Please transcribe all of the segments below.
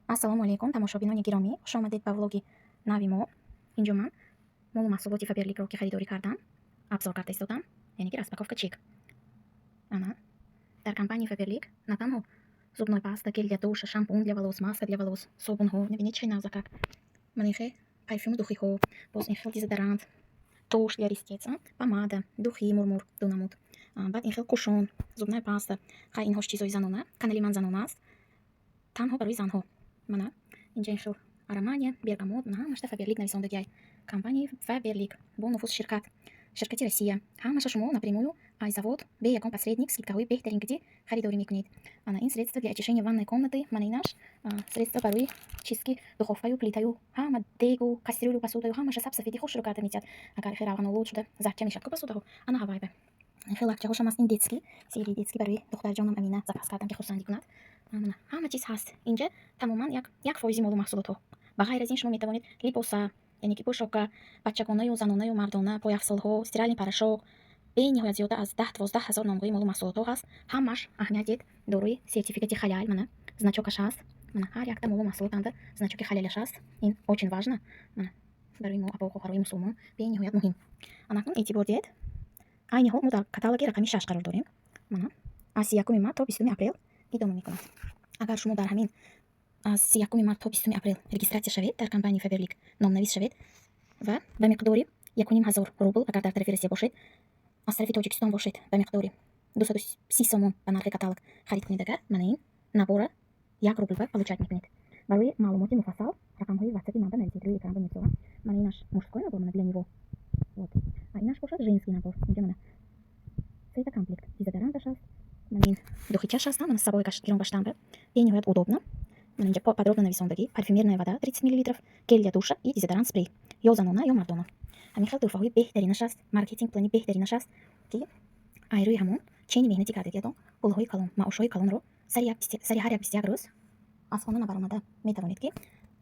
Ассалому алайкум, тамошобинони гиромӣ, хушомадед ба влоги нави мо. Инҷо ман молу маҳсулоти Фаберликро, ки харидорӣ кардам, обзор карда истодам, яъне ки распаковка чек. Ана дар компанияи Фаберлик на танҳо зубной паста, гель для душа, шампунь для волос, маска для волос, собунҳо, мебинед, чӣ навзакак. Ман ин хел парфюму духиҳо, боз ин хел дезодорант, тушь для ресниц, помада, духи Мурмур ду намуд. Баъд ин хел кушон, зубная паста. Хай, инҳош чизои занона, канали ман занона аст. Танҳо барои занҳо. Мана инҷа ин хел Аромания, бергамот, мана ҳамашта Фаберлик нависондагиай. Компанияи Фаберлик бо нуфуз ширкат, ширкати Россия. Ҳамаша шумо напрямую аз завод, бе ягон посредник, скидкаҳои беҳтарин киди харидорӣ мекунед. Ана ин средство для очищения ванной комнаты, мана инаш средство барои чистки духовкаю, плитаю, ҳама дегу, кастрюлю, посудаю, ҳамаша сабсафеди хушро карда метиҳад. Агар хел равғанулуд шуда, зардча мешавад ку посудаҳо. Ана ҳавайба. Хел лакчаҳошам аст, ин детский, серияи детский барои духтарҷонам Амина заказ кардам, ки хурсандӣ кунад. Мана ҳама чиз ҳаст. Инҷа тамоман як фоизи молу маҳсулотҳо. Ба ғайр аз ин шумо метавонед либоса, яъне ки пӯшока, бачагонаю, занонаю, мардона, пойафзолҳо, стиральный порошок, бениҳоят зиёда аз 10-12 ҳазор номгӯи молу маҳсулотҳо ҳаст. Ҳамаш, аҳамият дед, дорои сертификати халяль, мана значокаш ҳаст. Мана ҳар якта молу маҳсулотанда значоки халялаш ҳаст. Ин очень важно. Мана барои мо, апо, хоҳарои мусулмон, бениҳоят муҳим. Анакнун эътибор диҳед. Айни ҳол мо дар каталоги рақами 6 қарор дорем. Мана аз 31-уми март то 20-уми апрел идома мекунад. Агар шумо дар ҳамин аз 31-уми март то 20-уми апрел регистрация шавед, дар компанияи Фаберлик номнавис шавед ва ба миқдори 1,5 ҳазор рубл, агар дар тарафи Россия бошед, аз тарафи Тоҷикистон бошед, ба миқдори 230 сомон ба нархи каталог харид кунед, агар мана ин набора 1 рубл ба получать мекунед. Барои маълумоти муфассал рақамҳои ватсапи ман ба нависед, рӯи экран мегузорам. Мана инаш мужской набор, мана для него. Вот. А инаш бошад женский набор. Инҷа мана сета комплект. Дезодоранташ аст. Мана ин духичаш аст, мана сабои гирон гаштан бениҳоят удобно. Мана инҷа подробно нависондагӣ: парфюмерная вода 30 миллилитров, гель для душа и дезодорант спрей. Ё занона, ё мардона. Ҳамин хел тӯҳфаҳои беҳтаринаш аст, маркетинг плани беҳтаринаш аст, ки айрӯи ҳамон чени меҳнати кардагиатон пулҳои калон, маошҳои калонро сари ҳар як 21 рӯз аз хона набаромада метавонед, ки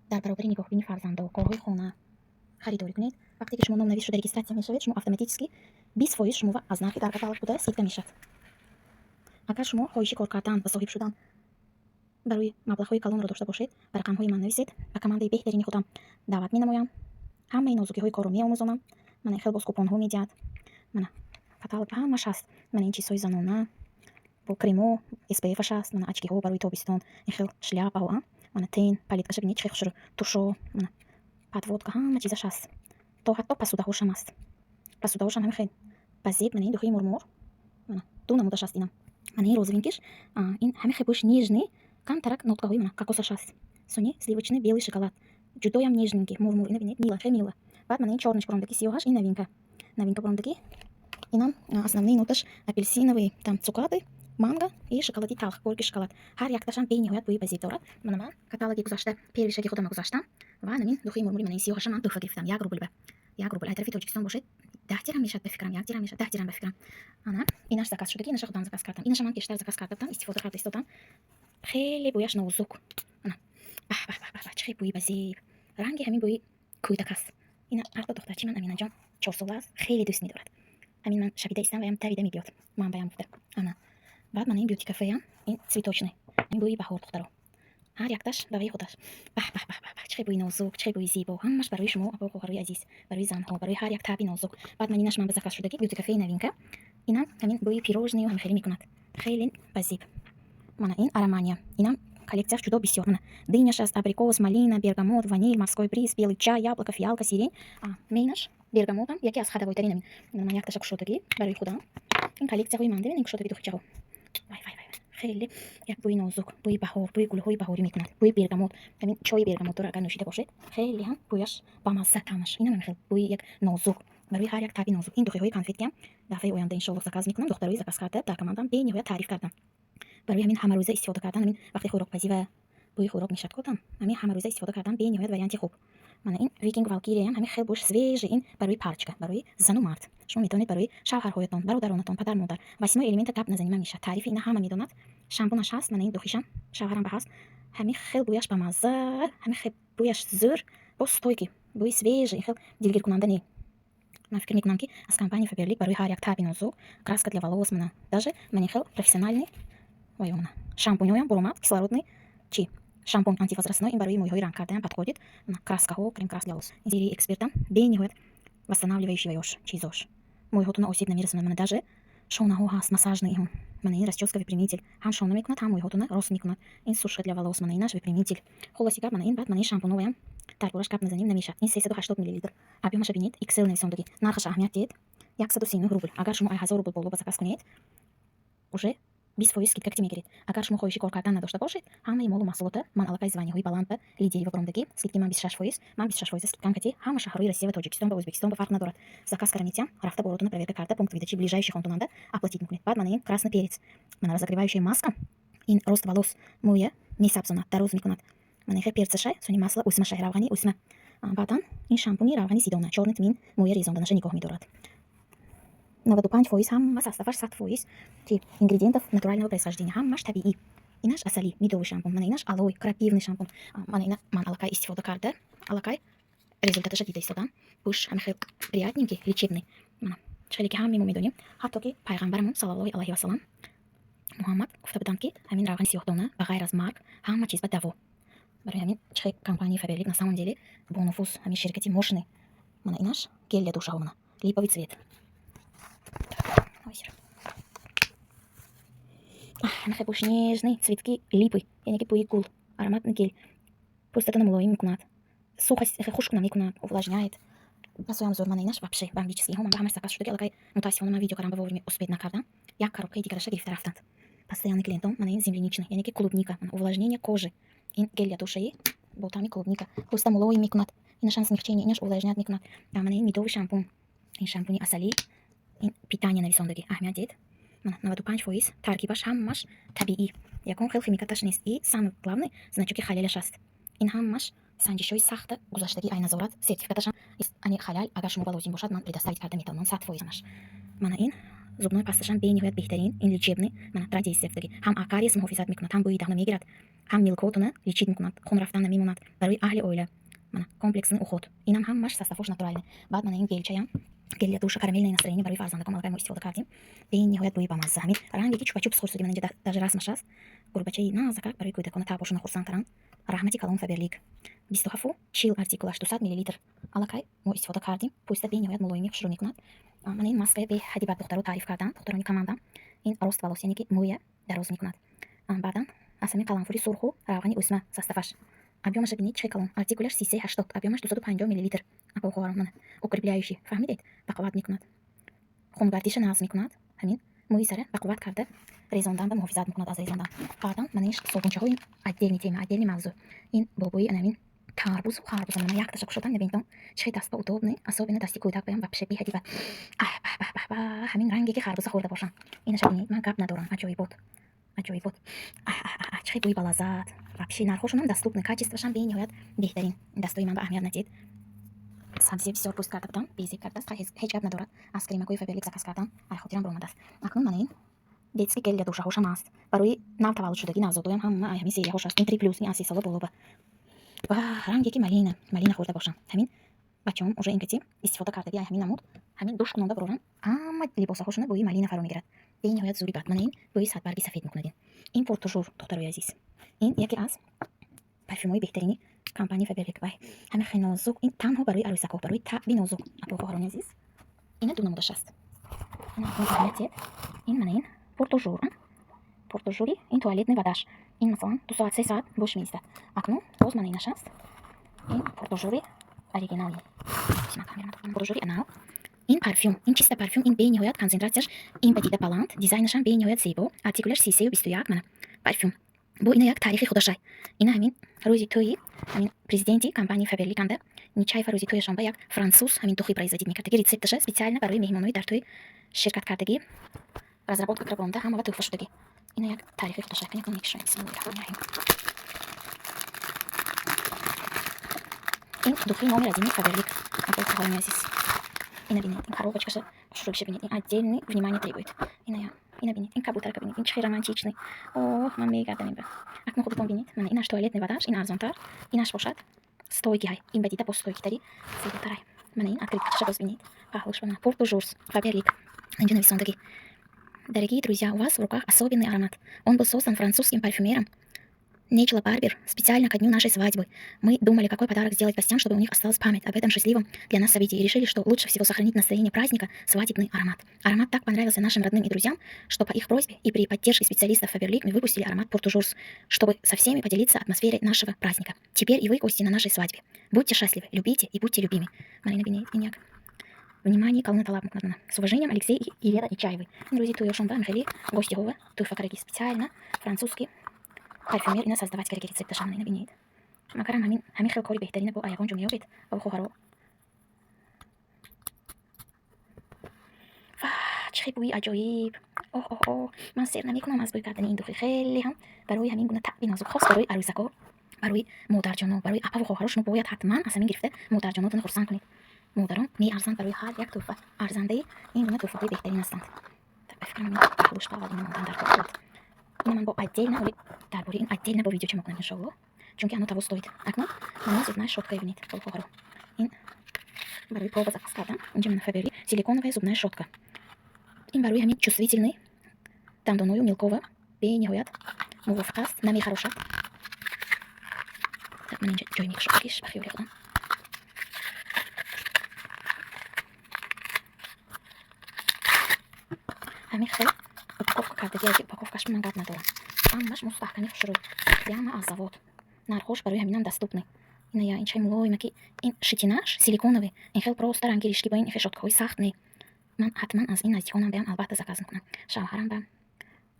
дар баробари нигоҳбини фарзандо, корҳои хона харидорӣ кунед. Вақте ки шумо номнавис шуда, регистрация мешавед, шумо автоматически 20% шумо аз нархи дар каталог буда скидка мешавад. Агар шумо хоҳиши кор кардан ва соҳиб шудан барои маблағҳои калонро дошта бошед, ба рақамҳои ман нависед, ба командаи беҳтарини худам даъват менамоям, ҳамаи нозукиҳои корро меомӯзонам. Мана хел боз купонҳо медиҳад. Мана каталог ҳамаш ҳаст. Мана ин чизҳои занона бо кремо, SPF-аш ҳаст, мана очкиҳо барои тобистон, ин хел шляпаҳо, мана тень, палеткаша бинед, чӣ хел хушрӯ, тушо, мана подводка, ҳама чизаш ҳаст. То ҳатто посудаҳошам ҳаст. Посудаҳошам ҳамин хел ба зеб. Мана ин духии Мурмур, мана ду намудаш ҳаст инам. Мана ин розовенькиш, ин ҳамин хел бӯш нежный, камтарак ноткаҳои мана кокосаш ҳаст. Сони сливочный белый шоколад. Ҷудоям нежненький Мурмур. Ина бинед, мило, хеле мило. Баъд мана ин чёрныйш буромдагӣ, сиёҳаш, ин новинка. Новинка буромдагӣ. Инам основные ноташ апельсиновый, там цукаты, манго и шоколади талх, горький шоколад. Ҳар якташам бениҳоят бӯи базеб дорад. Мана ман каталоги гузашта первый шаги худама гузаштам ва намин духии Мурмури, мана ин сиёҳаша ман тӯҳфа гирифтам 1 рубл ба. 1 рубл. Ай тарафи Тоҷикистон бошед, 10 дирам мешавад, ба фикрам, 1 дирам мешавад, 10 дирам, ба фикрам. Ана инаш заказ шудагӣ, инаша худам заказ кардам. Инаша ман пештар заказ карда будам, истифода карда истодам. Хеле бӯяш нозук. Ана баҳ баҳ баҳ баҳ, чӣ хел бӯи базеб. Ранги ҳамин бӯи кӯдак аст. Ина ҳатто духтарчи ман Аминаҷон 4-сола аст, хеле дӯст медорад. Ҳамин ман шабида истам ваям давида мебиёд. Ман баям гуфта. Ана. Баъд мана ин Бьюти кафеям, ин цветочный. Ин бӯи баҳор, духтаро. Ҳар якташ ба ваи худаш. Баҳ баҳ баҳ баҳ, чӣ хел бӯи нозук, чӣ хел бӯи зебо. Ҳамаш барои шумо, апо, хоҳарои азиз, барои занҳо, барои ҳар як таби нозук. Баъд ман инаш ман ба заказ шудагӣ, Бьюти кафеи новинка. Инам ҳамин бӯи пирожныю ҳам хеле мекунад. Хеле базеб. Мана ин Аромания. Инам коллекцияш ҷудо бисёр. Мана дыняш аст, абрикос, малина, бергамот, ваниль, морской бриз, белый чай, яблоко, фиалка, сирень. Мейнаш бергамотам яке аз ходовойтарин ҳамин. Ман якташа кушодагӣ барои худам. Ин коллекцияҳои ман, бибинед, кушодагӣ духичаҳо. Вай вай вай, хеле як бӯи нозук, бӯи баҳор, бӯи гулҳои баҳорӣ мекунад, бӯи бергамот. Ҳамин чои бергамотро агар нӯшида бошед, хеле ҳам бӯяш бамазза, таъмаш. Инам ҳамин хел бӯи як нозук барои ҳар як таби нозук. Ин духиҳои конфеткиам дафъаи оянда иншоаллоҳ заказ мекунам. Духтарои заказ карда дар командам бениҳоят таъриф кардам. Барои ҳамин ҳамарӯза истифода кардан, ҳамин вақти хӯрокпазӣ ва бӯи хӯрок мешавад котам, ҳамин ҳамарӯза истифода кардан бениҳоят варианти хуб. Мана ин Викинг Валкириям ҳамин хел бӯш свежий, ин барои парочка, барои зану мард. Шумо метавонед барои шавҳарҳоятон, бародаронатон, падар, модар. Восьмой элемента гап назанима мешавад. Таърифи ина ҳама медонад. Шампунаш ҳаст, мана ин духишам шавҳарам ба ҳаст. Ҳамин хел бӯяш бамазза, ҳамин хел бӯяш зӯр, боз стойкий, бӯи свежий, ин хел дилгиркунанда не. Ман фикр мекунам, ки аз компанияи Фаберлик барои ҳар як таби нозук краска для волос, мана даже мана ин хел профессиональный вай, мана шампуньоям буромад, кислородный чи Шампунь антивозрастной, ин барои мӯйҳои ранг кардаам подходит. Краскаҳо, крем крас для волос. Серияи Экспертам бениҳоят восстанавливающий ваёш, чизош. Мӯйҳотонро осеб намерасонад. Мана, даже шонаҳо ҳаст, массажный иҳон. Мана, ин расчёска, выпрямитель. Ҳам шона мекунад, ҳам мӯйҳотонро рост мекунад. Ин сушка для волос, мана инаш выпрямитель. Хулоси гап, мана ин, баъд мана ин шампуноваям дар бораш гап назанем, намешавад. Ин 380 миллилитр. Объёмаша бинед, XL нависондагӣ. Нархаша аҳамият диҳед. 139 рубл. Агар шумо ай 1000 рубл боло ба заказ кунед, уже 20% скидка кати мегиред. Агар шумо хоҳиши кор кардан надошта бошед, ҳамаи молу маҳсулота ман аллакай званиҳои баланд ба лидери ва баромадагӣ, скидки ман 26%, ман 26% скидкам кати ҳама шаҳрҳои Россия ва Тоҷикистон ва Ӯзбекистон ба фарқ надорад. Заказ кара метиҳам, рафта боротона проверка карда, пункт выдачи ближайший хонтонанда оплатить мекунед. Баъд мана ин красный перец. Мана, разогревающая маска. Ин рост волос, мӯя месабзонад, дароз мекунад. Мана, ихе перцашай, сони масло усмашай, равғани усма. Баъдан ин шампуни равғани сидона, чёрный тмин, мӯя резонданаша нигоҳ медорад. 95% ҳама составаш, 100% чи ингредиентов натурального происхождения, ҳамаш табиӣ. Инаш асали, медовый шампун, мана инаш алой, крапивный шампун. Мана ина ман аллакай истифода карда, аллакай результаташа дида истодам. Бӯш ҳама хел приятненький, лечебный. Мана, хеле ки ҳамаи мо медонем, ҳатто ки пайғамбарамон саллаллоҳи алайҳи васалам Муҳаммад гуфта буданд, ки ҳамин равғани сиёҳдона ба ғайр аз марг ҳама чиз ба даво. Барои ҳамин чихе компанияи Фаберлик на самом деле бонуфуз, ҳамин ширкати мощный. Мана инаш гель для душа, мана липовый цвет. Озеро. Ҳамахе бӯш нежный, цветки липы, яъне ки бӯи гул, ароматный гель. Пӯстатонро мулоим мекунад. Сухость хушк намекунад, увлажняет. Расоям зур, мана инаш вообще бомбический. Ман ба ҳамаш заказ шудаги, аллакай мутаассифона ман видео кардам, ба вовремя успеть накардам. Як коробкаи дигараша гирифта рафтанд. Постоянный клиентон, мана ин земляничный, яъне ки клубника, увлажнение кожи. Ин гель для душаи бо таъми клубника. Пӯста мулоим мекунад. Инашам смягчение, инаш увлажнять мекунад. Мана ин медовый шампун. Ин шампуни асалӣ, ин питание нависондагӣ. Аҳамият диҳед. Мана, 95% таркибаш ҳамаш табиӣ. Ягон хел химикаташ нест. И самое главное, значоки халялаш аст. Ин ҳамаш санҷишҳои сахта гузаштагӣ, ай назорат, сертификаташам ани халал. Агар шумо ба лозим бошад, ман предоставить карда метавонам 100% ҳамаш. Мана ин зубной пасташам бениҳоят беҳтарин, ин лечебный, мана радиесефтаги. Ҳам кариес муҳофизат мекунад, ҳам бӯи даҳна мегирад, ҳам милкотона лечить мекунад, хун рафтан намемонад. Барои аҳли оила, мана, комплексный уход. Инам ҳамаш составош натуральный. Баъд мана ин гелчаям, гель для душа карамельное настроение, барои фарзандакон аллакай мо истифода кардем. Бениҳоят бӯи бамазза. Ҳамин ранге ки чупа-чупс хӯрсуди, мана инҷа даже расмаш аст. Гурбачаи назакак барои кӯдакона таъбошона хурсанд каранд. Раҳмати калон Фаберлик. 27 40 артикулаш, 200 миллилитр. Аллакай мо истифода кардем. Пӯста бениҳоят мулоимӣ, хушрӯ мекунад. Мана ин маская беҳади бад духтаро таъриф карданд, духтарони командам. Ин рост волос, яъне ки мӯя дароз мекунад. Баъдан аз ҳамин қаламфури сурху равғани усма составаш. Объёмаша бинед, чӣ калон. Артикулаш 3380, объёмаш 250 миллилитр. Апо, хоҳарон, мана укрепляющий, фаҳмидед? Бақувват мекунад. Хунгардиша нағз мекунад. Ҳамин мӯи сара бақувват карда, резондан ба муҳофизат мекунад аз резондан. Баъдан мана ин собунчаҳо, ин отдельный тема, отдельный мавзӯъ. Ин бо бӯи анамин тарбузу харбуза. Мана, якташа кушодам, набинтон, чӣ хел дастба удобный, особенно дасти кӯдак баям вообще беҳади бад. Аҳ, баҳ баҳ баҳ баҳ, ҳамин ранге ки харбуза хӯрда бошам. Инаша бинед, ман гап надорам, аҷоибот. Аҷоибот. Аҳ аҳ аҳ, чӣ хел бӯи балаззат. Вообще нархҳошонам доступный, качествошам бениҳоят беҳтарин. Дастои ман ба аҳамият надиҳед. Сабзия бисёр пӯст карда будам, безеб кардааст, ҳеҷ гап надорад. Аз кремакҳои Фаберлик заказ кардам, ай хотирам баромадааст. Акнун мана ин детский гель для душаҳошам аст. Барои нав таваллудшудагӣ навзодоям ҳама ай ҳамин серияҳош аст. Ин 3+, ин аз 3 сола боло ба. Ва ранге ки малина, малина хӯрда бошам. Ҳамин бачаҳом уже ин кати истифода кардагӣ, ай ҳамин намуд, ҳамин душ кунонда барорам, ҳама либосаҳошона бӯи малина фаро мегирад. Бениҳоят зури бад. Мана ин бӯи садбарги сафед мекунад ин. Ин Pour toujours, духтарои азиз. Ин яке аз парфюмҳои беҳтарини компанияи Фаберлик. Вай, ҳамин хел нозук, ин танҳо барои арӯсакҳо, барои таъби нозук. Апо, хоҳарони азиз, ина ду намудаш аст. Ина аҳамият диҳед. Ин мана ин Pour toujours, Pour toujours, ин туалетный водаш. Ин масалан 2 соат, 3 соат бош меистад. Акнун боз мана инаш аст. Ин Pour toujours оригиналный. Pour toujours анал. Ин парфюм, ин чиста парфюм, ин бениҳоят концентрацияш ин ба дида баланд, дизайнашам бениҳоят зебо, артикулаш 3321, мана парфюм. Бо ина як таърихи худашай. Ина ҳамин рӯзи тӯи ҳамин президенти компанияи Фаберликанда Нечаева, рӯзи тӯяшон ба як француз ҳамин духи производить мекард. Рецепташа специально барои меҳмонҳои дар тӯй ширкат кардагӣ разработка карда баромада, ҳама ва тӯҳфа шудагӣ. Ина як таърихи худашай. Канякун мекушоем. Бисмиллоҳи раҳмони раҳим. Ин духи номер один Фаберлик. Апо, хоҳарони азиз. Ина бинед, ин коробочкаша хушрӯгиша бинед, ин отдельный внимание требует. Ина я, ина бинед, ин кабутарка бинед, ин чӣ хел романтичный. Оҳ, ман мегардам ин ба. Акнун худатон бинед, мана инаш туалетный водаш, ин арзонтар, инаш бошад стойкий ҳай. Ин ба дида боз стойкитари, зеботарай. Мана ин открыткачаша боз бинед. Паҳлӯш ба мана Pour toujours Фаберлик. Инҷо нависондагӣ. Дорогие друзья, у вас в руках особенный аромат. Он был создан французским парфюмером Нечла Барбер специально ко дню нашей свадьбы. Мы думали, какой подарок сделать гостям, чтобы у них осталась память об этом счастливом для нас событии, и решили, что лучше всего сохранить настроение праздника свадебный аромат. Аромат так понравился нашим родным и друзьям, что по их просьбе и при поддержке специалистов Faberlic мы выпустили аромат Pour Toujours, чтобы со всеми поделиться атмосферой нашего праздника. Теперь и вы гости на нашей свадьбе. Будьте счастливы, любите и будьте любимы. Марина Бинеяк. Внимание, калона талаб мекунад. С уважением, Алексей и Елена Нечаевы. Рӯзи тӯёшон ба хеле гостиҳова тӯҳфа кардаги, специально французский парфюмер ина создавать кардаги рецепташан. Ина бинед, макарам ҳамин хел кори беҳтарина бо ягон ҷо меёбед, ба хоҳаро. Ва чӣ хел бӯи аҷоиб! Оҳ, оҳ, оҳ, ман сер намекунам аз бӯй кардани ин духи. Хеле ҳам барои ҳамин гуна таъби нозук, хос барои арӯсако, барои модарҷоно, барои апаву хоҳаро. Шумо бояд ҳатман аз ҳамин гирифта модарҷонотонро хурсанд кунед. Модарон меарзанд барои ҳар як тӯҳфа, арзандаи ин гуна тӯҳфаҳои беҳтарин ҳастанд. Ба фикрам, ҳамин паҳлӯшба аввал ина мондан дар кор. Ина ман бо отдельно дар бораи ин отдельно бо видеоча мекунам, иншоалло, чунки оно того стоит. Акнун мана зубная щётка, бинед, хоҳаро, ин барои проба заказ кардам. Инҷа мана Фаберли силиконовая зубная щётка. Ин барои ҳамин чувствительный дандоною милкова бениҳоят мувофиқ аст, намехарошад. Так, ман инҷа ҷои мекушодагиш ба хиёли худам. Ҳамин хел упаковка кардагӣ, ки упаковкаш ман гап надорам, ҳамаш мустаҳками, хушрӯй, прямо аз завод. Нархош барои ҳаминам доступный. Ина я ин чай мулоима, ки ин щетинаш силиконовый, ин хел просто ранги ришки бо ин хел щёткаҳои сахт не. Ман ҳатман аз ин наздиконам биам албатта заказ мекунам. Шавҳарам ба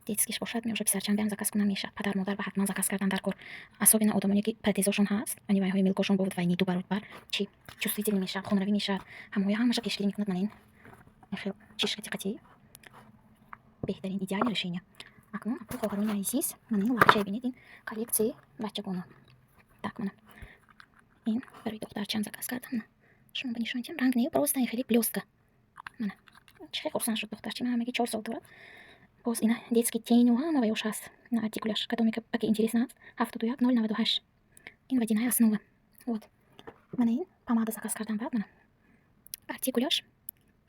детскиш бошад, меоша писарчам биам заказ кунам мешавад. Падар модар ба ҳатман заказ кардан дар кор, особенно одамоне ки протезошон ҳаст, ани вайҳои милкошон бо двойной, ду баробар чи чувствительный мешавад, хунравӣ мешавад, ҳамоя ҳамаша пешгирӣ мекунад. Мана ин хел чишкати қатӣ беҳтарин, идеальное решение. Акнун, апу хоҳарони азиз, мана ин лакчае бинед, ин коллекцияи бачагона. Так, мана ин барои духтарчам заказ кардам. Шумо ба нишон диҳам, ранг не, просто ин хеле блёстка. Мана чӣ хел хурсанд шуд духтарчи ман, ҳамаги 4 сол дорад. Боз ина детский теню ҳама ваёш ҳаст. На артикуляш, кадоме ки интересно аст, 71098. Ин водяная основа. Вот мана ин помада заказ кардам. Баъд мана артикуляш,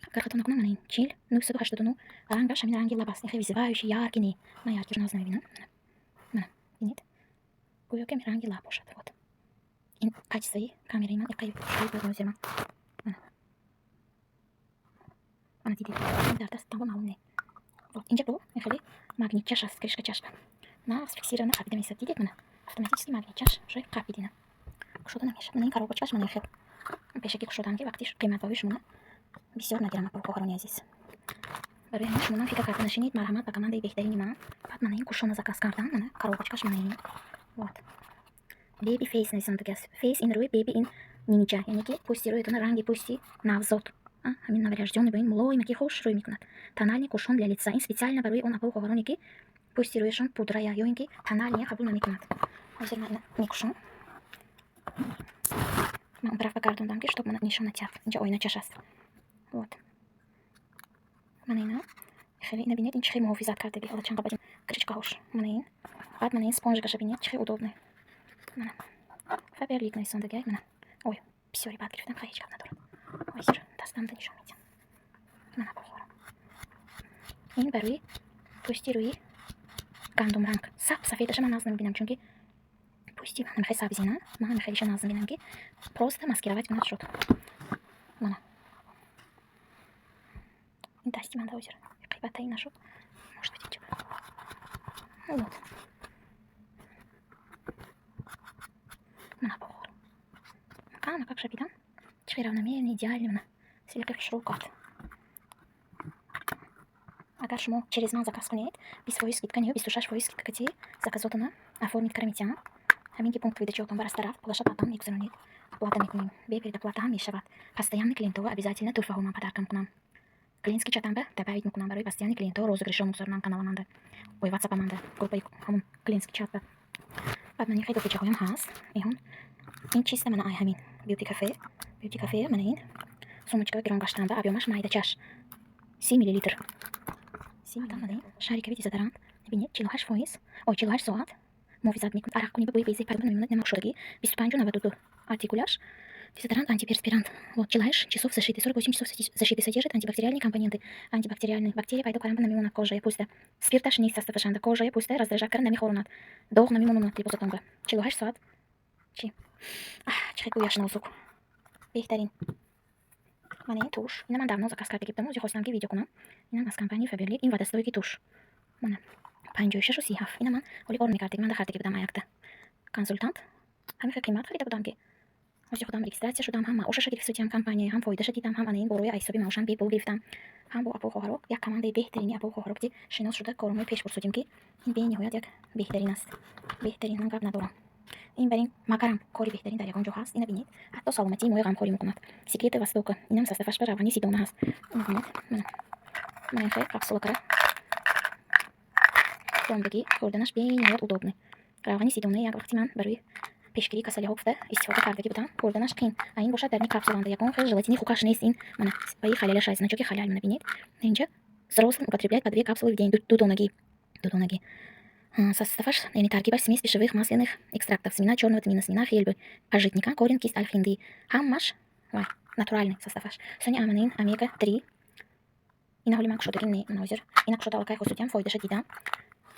агар хато накунам, мана ин 40989. Рангаш ҳамин ранги лаб аст, ин хеле вызывающий, яркий не, ман яркиро наз намебинам. Мана бинед, гӯё ки ранги лаб бошад. Вот ин качествои камераи ман иқай хушрӯй. Ман мана, мана дидед, дар даст маълум не. Вот инҷа бо ин хеле магнитчаш аст, крышкачаш нағз фиксирована, қапида месад. Дидед, мана автоматически магнитчаш уже қапидина, кушода намешавад. Мана ин коробочкаш, мана ин хел пешакӣ кушодам, ки вақти қиматбаҳои шумона бисёр нагирам. Апо, хоҳарони азиз, барои ҳамин шумонам фикр карда нашинед, марҳамат ба командаи беҳтарини ман. Баъд мана ин кушона заказ кардам. Мана коробочкаш, мана ин. Вот baby face нависондагӣ аст. Face ин рӯи, baby ин нинича, яъне ки пӯсти рӯятона, ранги пӯсти навзод, ҳамин новорождённый, бо ин мулоима ки хуш рӯй мекунад. Тональный кушон для лица. Ин специально барои он апо хоҳароне, ки пӯсти рӯяшон пудрая ё ин ки тональный қабул намекунад. Ҳозир ман ина мекушам. Ман он тараф багардондам, ки чтоб мана нишон натиҳад. Инҷа оиначаш аст. Вот мана ина хеле, ина бинед, ин чӣ хел муҳофизат кардагӣ, ҳола чанд қабати крышкаҳош. Мана ин, баъд мана ин спонжикаша бинед, чӣ хел удобный. Мана Фаберлик нависондагӣ. Мана, ой, бисёре бад гирифтам, хай, ҳеҷ гап надорад. Ҳозир дастамда нишон медиҳам. Мана, бохорам, ин барои пӯсти рӯи гандумранг, саб сафедаша ман нағз намебинам, чунки пӯсти ман ҳамихел сабзина, ман ҳамихелиша нағз мебинам, ки просто маскировать кунад шуд. Мана ин дасти ман ҳозир қибаттаин нашуд, может быть, инҷа. Вот мана, бохор, кама как шабидам, чӣ хел равномерный, идеальный, мана селиқи хушрӯ кард. Агар шумо через ман заказ кунед, 20% скидка не, 26% скидка кати заказотона оформить кара метиҳам. Ҳамин ки пункт выдачиотон бараста рафт, пулаша баъдан мегузаронед, оплата мекунем, бе предоплата ҳам мешавад. Постоянный клиентҳо обязательно тӯҳфаҳо ман подарка мекунам. Клиентский чатамба добавить мекунам, барои постоянный клиентҳо розыгрышҳо мегузаронам каналаманда, ой, ватсапаманда, группаи ҳамон клиентский чатба. Баъд ман ин хеле духичаҳоям ҳаст. Иҳон ин чиста, мана ай ҳамин Бьюти Кафе, Бьюти Кафе. Мана ин сумочка гирон гаштанда, объёмаш майдачаш 30 миллилитр. Мана ин шариковый дезодорант, бинед, 48%, ой, 48 соат муҳофизат мекунад, арақкунӣ ба бӯи безеб пайдо намемонад, нама кушодагӣ. 25,92 артикуляш. Дезодорант, антиперспирант. Вот, 48 часов защиты, 48 часов защиты, содержит антибактериальные компоненты. Антибактериальные бактерии пайдо кардан намемонад, кожая пӯста. Спирташ нест составашанда, кожая пӯста раздражать карда намехоронад. Доғ намемонад либосатонба. 48 соат. Чӣ? Чӣ хел бӯяш нозук. Беҳтарин. Мана ин тушь. Ина ман давно заказ карда будам, ози хостам, ки видео кунам. Инам аз компанияи Faberlic, ин водостойкий тушь. Мана 56,37. Ина ман ҳоли ор мекардагӣ, ман харидаги будам аякта. Консультант. Ҳамин хел қимат харида будам, ки ҳози худам регистрация шудам, ҳам маошаша гирифтам компания, ҳам фоидаша дидам, ҳам ана ин борои аз ҳисоби маошам бепул гирифтам. Ҳам бо апо хоҳаро, як командаи беҳтарини апо хоҳаро ки шинос шуда, коромои пеш бурсудем, ки ин бениҳоят як беҳтарин аст. Беҳтарин, ман гап надорам. Ин бар ин магарам кори беҳтарин дар ягон ҷо ҳаст. Ина бинед, ҳатто саломатии моя ғамхорӣ мекунад. Секреты Востока. Инам составаш ба равғани сидона ҳаст. Ина бинед, мана. Мана ин хел капсула кара. Хондагӣ хӯрданаш бениҳоят удобный. Равғани сидона як вақти ман барои пешгирии касалиҳо гуфта истифода кардагӣ будам. Хӯрданаш қин. А ин бошад дар капсуланда. Ягон хел желатини хукаш нест. Ин мана баи халялаш аст. Значоки халял, мана бинед. Инҷа взрослым употреблять по две капсулы в день. Ду донагӣ. Ду донагӣ. Составаш, яъне таркибаш: смесь пищевых масляных экстрактов, семена чёрного тмина, семена хельбы, пажитника, корень кист ольхинды. Ҳамаш вай натуральный составаш. Сони амана ин омега 3. Ина ҳоли ман кушодагим не, мана ҳозир. Ина кушода аллакай хосудиам, фоидаша дидам.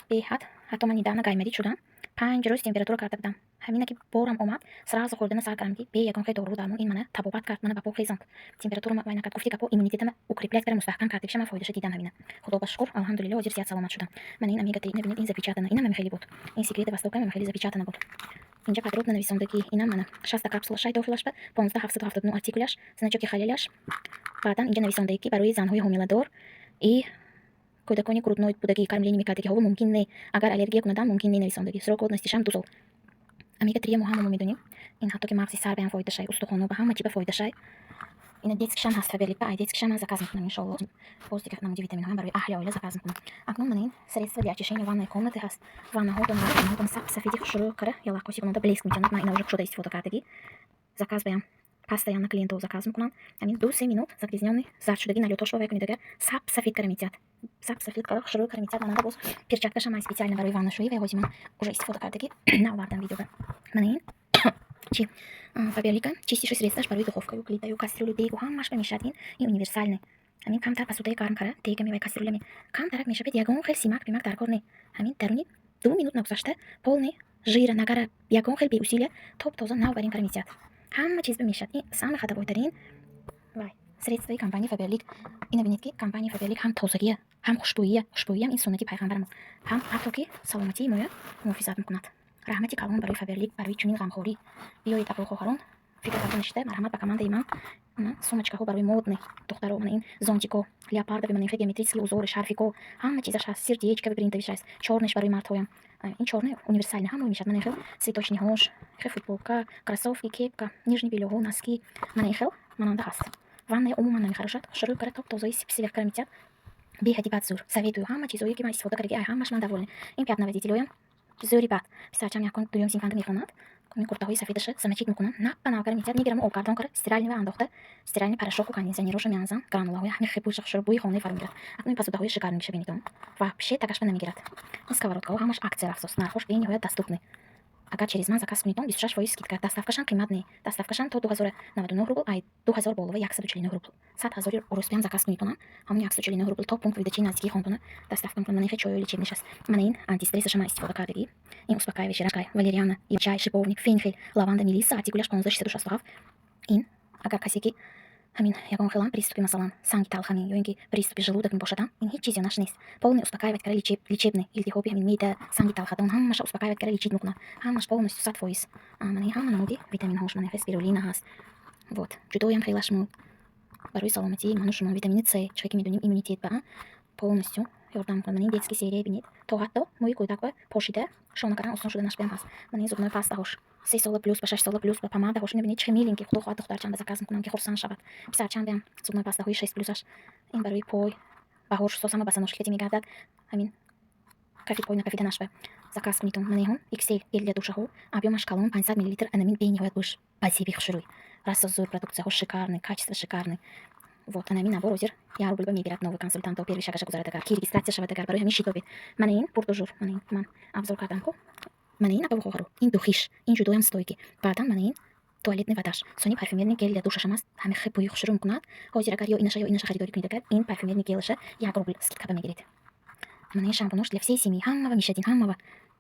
Беҳад, ҳатто ман недавно гайморит шудам. 5 рӯз температура карда будам. Ҳамина ки борам омад, сразу хӯрдана сар кардам, ки бе ягон хел дору дармон ин мана табобат кард, мана ба по хезонд. Температурама вай накард. Гуфти гапо, иммунитетама укреплять кара, мустаҳкам кард. Дигша ман фоидаша дидам ҳамина. Худо ба шукр, алҳамдулилло, ҳозир сиҳат саломат шудам. Мана ин омега 3, ина бинед, ин запечатана. Инам хеле буд. Ин Секреты Востока ам хеле запечатана буд. Инҷа подробно нависондагӣ. Инам мана 60 капсула шай дохилаш ба 15779 артикуляш, значоки халялаш. Баъдан инҷа нависондагӣ, ки барои занҳои ҳомиладор и кӯдакони грудной будагӣ, кормление мекардагиҳо мумкин не. Агар аллергия кунадам, мумкин не нависондагӣ. Срок годностишам 2 сол. Омега 3 мо ҳама мо медонем. Ин ҳатто ки мағзи сар баям фоидашай, устухоно ба ҳама чи ба фоидашай. Ина детскийшам ҳаст Фаберлик, ай детскийшам ман заказ мекунам, иншоалло. Боз дигар намуди витаминҳоям барои аҳли оила заказ мекунам. Акнун мана ин средство для очищения ванной комнаты ҳаст. Ваннаҳотон сап сафеди хушрӯ кара ялақоси кунанда, блеск метиёнад. Ман ина уже кушода истифода кардагӣ. Заказ баям постоянно клиентҳо заказ мекунанд. Ҳамин 2-3 минут загрязнённый, зардшудагӣ налётошро вай кунед, агар сап сафед кара метиҳад. Сап сафед кара, хушрӯ кара метиҳад. Мананда боз перчаткашам ай специально барои ваннашӯӣ ва ҳози ман уже истифода кардагӣ, наовардам видеоба. Мана ин чи Фаберлика чистящее средствоаш барои духовкаю, плитаю, кастрюлю, дегу ҳамаш ба мешавад. Ин универсальный. Ҳамин камтар посудаи гарм кара, дегами вай кастрюлями камтарак мешавед, ягон хел симак пимак дар кор не. Ҳамин даруни 2 минут нагузашта полный жира нагара, ягон хел беусилия топ тоза нав бар ин кара метиҳад. Ҳама чиз ба мешавад. Ин самый ходовойтарин вай средствои компанияи Фаберлик. Ина бинед, ки компанияи Фаберлик ҳам тозагия, ҳам хушбӯия. Хушбӯиям ин суннати пайғамбарамо, ҳам ҳатто ки саломатии моя муҳофизат мекунад. Раҳмати калон барои Фаберлик, барои чунин ғамхорӣ. Биёед, апо хоҳарон, фикр карда нишиста, марҳамат ба командаи ман. Сумочкаҳо барои модный духтаро, мана ин зонтико леопардовый, мана ин хел геометрические узоры, шарфико, ҳама чизаш ҳаст, сердечковый принтовиш ҳаст, чёрныйш барои мардҳоям. Ин чёрный универсальный, ҳама мешавад. Мана ин хел цветочныйҳош, хел футболка, кроссовки, кепка, нижний бельёҳо, носки, мана ин хел мананда ҳаст. Ванная умуман намехарошад, хушрӯй кара, топ тозаи сипсивех кара метиҳад. Беҳади бад зур, советую. Ҳама чизое ки ман истифода кардаги, ай ҳамаш ман довольна. Ин пятновыводителоям зӯри бад. Писарчам якун дуюм синфанда мехонад, ин куртаҳои сафедаша замочить мекунам, наппа нав кара метиҳад. Мегирам, обгардон кара, стиральныйва андохта, стиральный порошоку кондиционероша меанзам, гранулаҳои ҳамин хел бӯйша хушрӯ, бӯи хонаи фаро мегирад. Акнун ин посудаҳои шикарныйша бинедон, вообще такашба намегирад. Ин сковородкаҳо ҳамаш акция рафтост, нархош бениҳоят доступный. Агар через ман заказ кунедон, 26% скидка. Доставкашам қимат не, доставкашам то 2099 рубл, ай 2000 болова 149 рубл. 100 000 русбиам заказ кунедонам, ҳамон 149 рубл то пункт выдачи наздикии хонтона доставка мекунам. Мана ин хел чойои лечебныйш аст. Мана ин антистрессаша ман истифода кардагӣ, ин успокаивающий валериана, чай шиповник, фенхель, лаванда, мелисса, артикуляш 15667. Ин агар касе ки ҳамин ягон хелам приступи, масалан, санги талхами ё ин ки приступи желудок мебошадам, ин ҳеҷ чизе наш нест, полный успокаивать кара, лечебный, илтиҳоби ҳамин меъда, санги талхадон, ҳамаша успокаивать кара, лечить мекунад, ҳамаш полностью 100%. Мана ин ҳама намуди витаминҳош, мана хел спирулина ҳаст. Вот ҷудоям хелаш муд барои саломатии ману шумо. Витамини С, чиқе ки медонем, иммунитет ба полностью ёрдам мекунад. Мана ин детский серия, бинед, то ҳатто мӯи кӯдак ба пошида шона кардан осон шуданаш биам ҳаст. Мана ин зубной пастаҳош 3 сола плюс ба, 6 сола плюс ба, помадаҳош, ина бинед, чӣ миленький. Худо хоҳад, духтарчам ба заказ мекунам, ки хурсанд шавад. Писарчам биам зубной пастаҳои 6 плюсаш. Ин барои пой, баҳор шусос, ҳама босоножки кати мегардад, ҳамин кафи пой накафиданаш ба заказ кунитон. Мана иҳон XL гель для душаҳо, объёмаш калон, 500 миллилитр. Анамин бениҳоят бӯш ба зеби хушрӯй, расо зур, продукцияҳо шикарный, качество шикарный. Вот анамин набор ҳозир 1 рубл ба мегирад новый консультанто, первый шагаша гузарад, агар ки регистрация шавад, агар барои ҳамин шитобед. Мана ин Пуртужур, мана ин ман обзор кардам ку. Мана ин, апаву хоҳаро, ин духиш, ин ҷудоям стойкий. Баъдан мана ин Туалетный вода ш, сони парфюмерный гель для душа шам аст. Ҳами хел бӯи хушрӯ мекунад. Ҳозир агар ё инаша, ё инаша харидорӣ кунед, агар ин парфюмерный гель аша 1 рубл скидка ба мегиред. Мана ин шампунош для всей семьи, ҳамава мешадин, ҳамава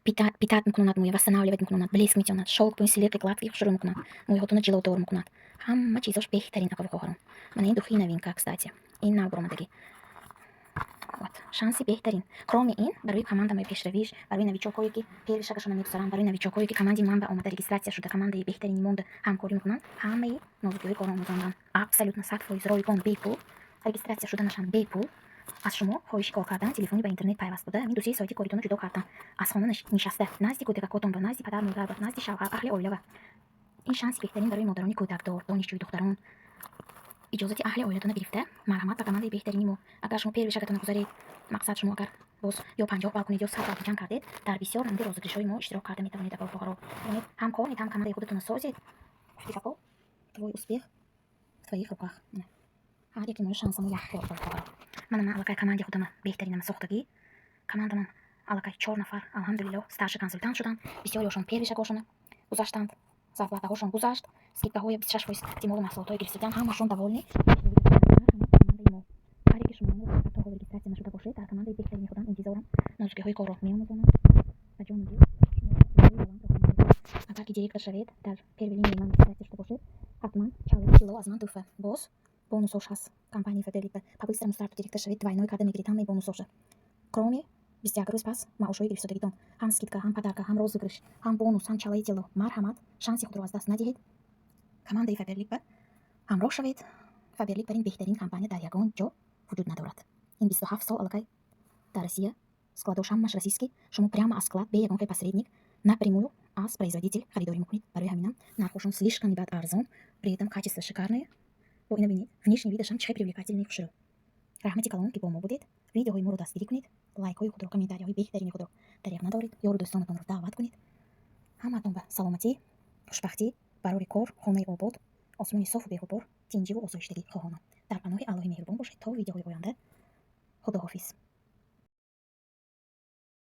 питать мекунад мӯя, восстанавливать мекунад, блеск метиёнад, шелк бӯи силиқи гладкий хушрӯ мекунад, мӯйҳотонро ҷилодор мекунад. Ҳама чизош беҳтарин, апаву хоҳарон. Мана ин духи новинка, кстати, ин нав баромадагӣ. Вот шанси беҳтарин. Кроме ин, барои командамои пешравиш, барои новичок ҳое, ки первый шаг ашонро мегузаранд, барои новичок ҳое, ки команди ман ба омада регистрация шуда, командаи беҳтарини монда ҳамкорӣ мекунанд, ҳамаи нозукиҳои корро омӯзонданд абсолютно 100% ройгон, бепул. Регистрация шуданашам бепул. Аз шумо хоҳиши кор кардан, телефони ба интернет пайваст буда, ҳамин 2-3 соати коритонро ҷудо кардан, аз хона нишаста, назди кӯдакакотон ба, назди падар модар ба, назди шавҳар, аҳли оила ба. Ин шанси беҳтарин барои модарони кӯдакдор, донишҷӯи духтарон. Иҷозати аҳли оилатонро гирифта, марҳамат ба командаи беҳтарини мо. Агар шумо первый шаг атонро гузаред, мақсад, шумо агар боз ё 50 балл кунед, ё 100 балл ҷамъ кардед, дар бисёр намуди розыгрыш ҳои мо иштирок карда метавонед. Апа хоҳаро, ҳам кор ҳам командаи худатонро созед. Гуфти гапо, твой успех в твоих руках. Ҳар яке мо шансамо як бор, хоҳаро. Мана ман аллакай команди худама беҳтаринама сохтагӣ. Командамон аллакай чор нафар, алҳамдулиллоҳ, старший консультант шуданд. Бисёриҳошон первый шаг ошона гузаштанд, зарплата ҳошон гузашт, скидка ҳои 26% молу маҳсулотҳое гирифтидан, ҳамашон довольны. Командаи мо, ҳар яке шумо то ҳол регистрация нашуда бошед, дар командаи беҳтарини худам интизорам. Нозукиҳои корро меомӯзонам ба ҷону дил. Агар ки директор шавед, дар первый линияи ман регистрация шуда бошед, ҳатман чаллаи тилло аз ман туҳфа. Боз бонусош ҳаст компанияи Фаберлик. По быстрому старту директор шавед, двойной карда мегиред ҳамаи бонусоша. Кроме 21 рӯз пас маошҳои гирифтодагитон, ҳам скидка, ҳам подарка, ҳам розыгрыш, ҳам бонус, ҳам чаллаи тилло. Марҳамат, шанси худро аз даст надиҳед, командаи Фаберлик ба ҳамроҳ шавед. Фаберлик бар ин беҳтарин компания дар ягон ҷо вуҷуд надорад. Ин 27 сол аллакай дар Россия, склад ош ҳамаш российский. Шумо прямо аз склад, бе ягон хел посредник, напрямую аз производитель харидорӣ мекунед. Барои ҳаминам нархҳошон слишком бад арзон, при этом качество шикарное. Бо ина бинед, внешний вид ашам чӣ хел привлекательный, хушрӯ. Раҳмати калон, ки бо мо будед. Видеоҳои моро дастгирӣ кунед, лайкҳои худро, комментарияҳои беҳтарини худро дареғ надоред, ёру дӯстонатонро даъват кунед. Ҳамаатон ба саломатӣ, хушбахтӣ, барори кор, хонаи обод, осмони софу беғубор, тинҷиву осоиштагӣ хоҳонам. Дар паноҳи Аллоҳи меҳрубон бошед то видеоҳои оянда. Худоҳофиз.